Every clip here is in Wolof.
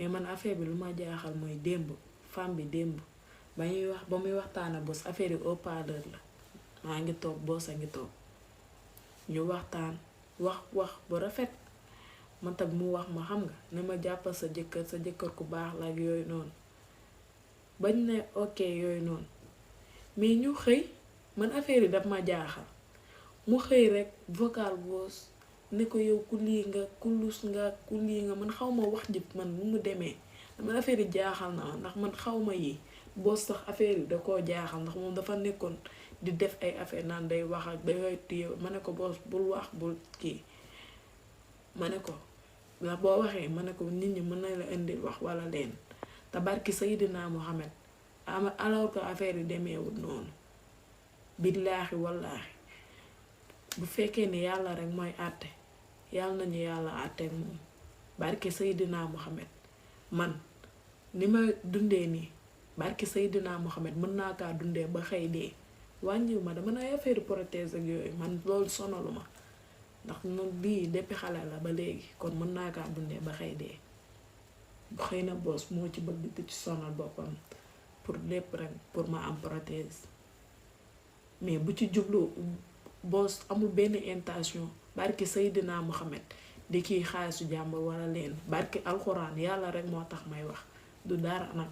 mais man affaire bi lu ma jaaxal mooy démb femme bi démb ba muy waxtaana bos affaire yi haut-parleur la maa ngi toog boos a ngi toog ñu waxtaan wax bu rafet man tam mu wax ma xam nga ne ma jàppal sa jëkkër ku baax la ak yooyu noonu bañ ne ok yooyu noonu mais ñu xëy man affaire yi daf ma jaaxal mu xëy rek vocal boos ne ko yow ku lii nga ku lus nga ku lii nga man xaw ma wax ji man nu mu demee man affaire yi jaaxal na ndax man xaw ma yi boos sax affaire yi da koo jaaxal ndax moom dafa nekkoon di def ay affaire naan day wax ak day téye ma ne ko boos bul wax bul kii ma ne ko ndax boo waxee ma ne ko nit ñi mën na la indil wax wala leen te barki Seydina Muhammad alors que affaire yi demeewul noonu billaahi wallaahi bu fekkee ne yàlla rek mooy àtte yàlla nañu yàlla àtteek moom barki Seydina Muhammad man ni ma dundee nii barki Seydina Muhammad mën naa kaa dundee ba xëy dee wàññiw ma dama nay affaire prothèse ak yooyu man loolu sonalu ma ndax noonu bii depuis xale la ba léegi kon mën naa kaa dundee ba xëy dee bu xëy na boos moo ci bëgg di ci sonal boppam pour lépp rek pour ma am prothèse mais bu ci jublu boos amul benn intention barki Seydina Muhammad di kii xaalisu jàmbur wala leen barki alxuraan yàlla rek moo tax may wax du dara nag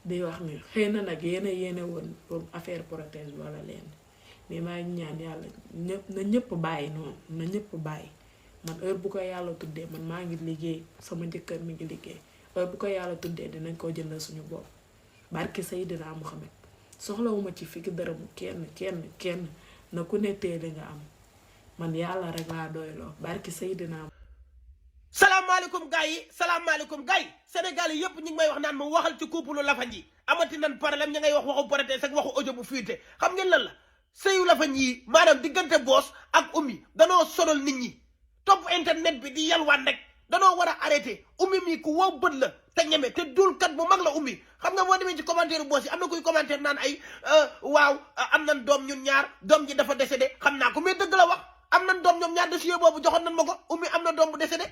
di wax ni xëy na nag yéene woon pour affaire prothèse wala leen mais maa ngi ñaan yàlla ñëpp bàyyi noonu na ñëpp bàyyi man heure bu ko yàlla tuddee man maa ngi liggéey sama jëkkër mi ngi liggéey heure bu ko yàlla tuddee dinañ ko jëndal suñu bopp barki Seydina Muhammad soxlawuma ci fii dërëmu kenn na ku ne téele nga am man yàlla rek laa doyloo barki Seydina. salaamaaleykum gars yi Sénégal yi yëpp ñu ngi may wax naan ma waxal ci couple Lafagne yi amati nan problème ña ngay wax waxu prothèse ak waxu audio bu fuité xam ngeen lan la sëyu Lafagne yi maanaam diggante boos ak Oumy danoo sonal nit ñi topp internet bi di yalwaan rek danoo war a arrêté Oumy mi ku wow bët la te ñeme te dulkat bu mag la Oumy xam nga boo demee ci commentaire boos yi am na kuy commentaire naan ay waaw am nan doom ñun ñaar doom ji dafa décédé xam naa ko mais dëgg la wax am nan doom ñoom ñaar dossier boobu joxoon nan ma ko Oumy am na doom bu décédé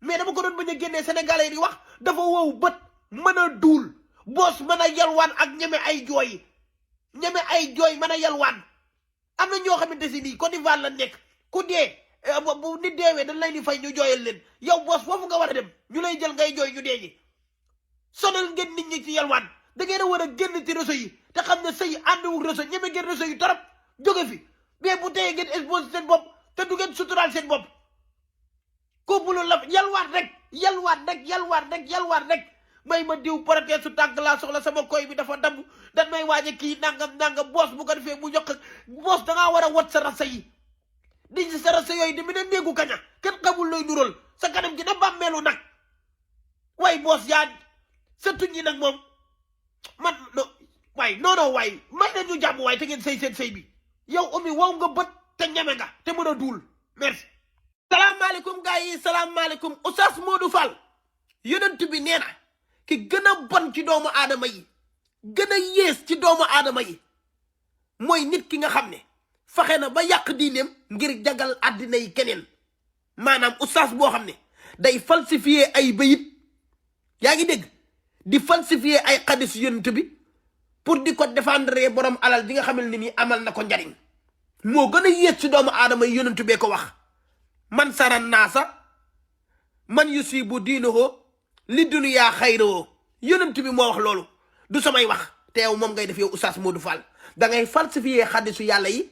mais dama ko doon bañ a génnee sénégalais yi di wax dafa wow bët mën a duul boos mën a yalwaan ak ñeme ay jooy mën a yalwaan am na ñoo xamante si nii Côte d'Ivoire la nekk ku dee bu nit deewee dañ lay di fay ñu jooyal leen yow boos foofu nga war a dem ñu lay jël ngay jooy ñu dee ñi sonal ngeen nit ñi ci yalwaan da ngeen a war a génn ci réseau yi te xam ne sëy àndiwul réseau ñeme ngeen réseau yi torop jóge fi mais bu teyee ngeen exposé seen bopp te du ngeen suturaal seen bopp couple la yalwaat rek may ma diw prothèse su tànk laa soxla sama koy bi dafa damm dan may waaje kii nangam boos bu ko defee mu yokk boos dangaa war a wat sa rasa yi di si sa rasa yooyu di mu ne néegu kaña kenn xamul looy nural sa kanam gi na bàmmeelu nag waaye boos yaa sa tuñ yi nag moom man non waay may na ñu jàmm waay te ngeen sëy seen sëy bi yow Oumy wow nga bët te ñeme nga te mën a duul merci. salaamaaleykum gars yi salaamaaleykum Oustaz Modou Fall yonent bi nee na ki gën a bon ci doomu aadama yi gën a yées ci doomu aadama yi mooy nit ki nga xam ne fexe na ba yàq diineem ngir jagal àddina yi keneen maanaam oustaz boo xam ne day falsifier ay bayit yaa ngi dégg di falsifier ay xadis yonent bi pour di ko défendre borom alal bi nga xamal ni amal na ko njariñ moo gën a yées ci doomu aadama yi yonent bee ko wax man saran naasa man yusibu diinuhu li duniyaa xayroo yonent bi moo wax loolu du samay wax te yow moom ngay def yow Oustaz Modou Fall da ngay falsifier xadisu yàlla yi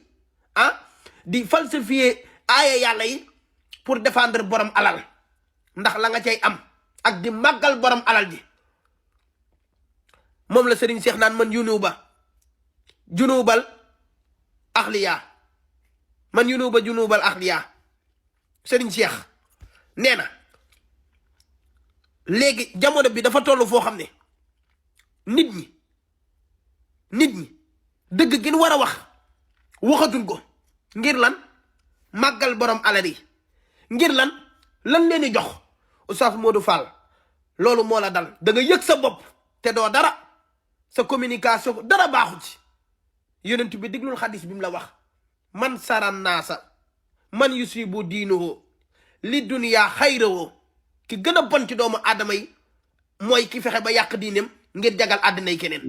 di falsifier aaya yàlla yi pour défendre borom alal ndax la nga cay am ak di màggal borom alal ji moom la Serigne Cheikh naan man junubal axliya Serigne Cheikh nee na léegi jamono bi dafa toll foo xam ne nit ñi dëgg gi ñu war a wax waxatuñ ko ngir lan màggal borom alal yi ngir lan leen di jox Oustaz Modou Fall loolu moo la dal da nga yëg sa bopp te doo dara sa communication dara baaxu ci yonent bi diglul xadis bi mu la wax man saran naasa man yusibu diinuhu li duniyaa xayrawoo ki gën a bon ci doomu aadama yi mooy ki fexe ba yàq diineem ngir jagal àddina yi keneen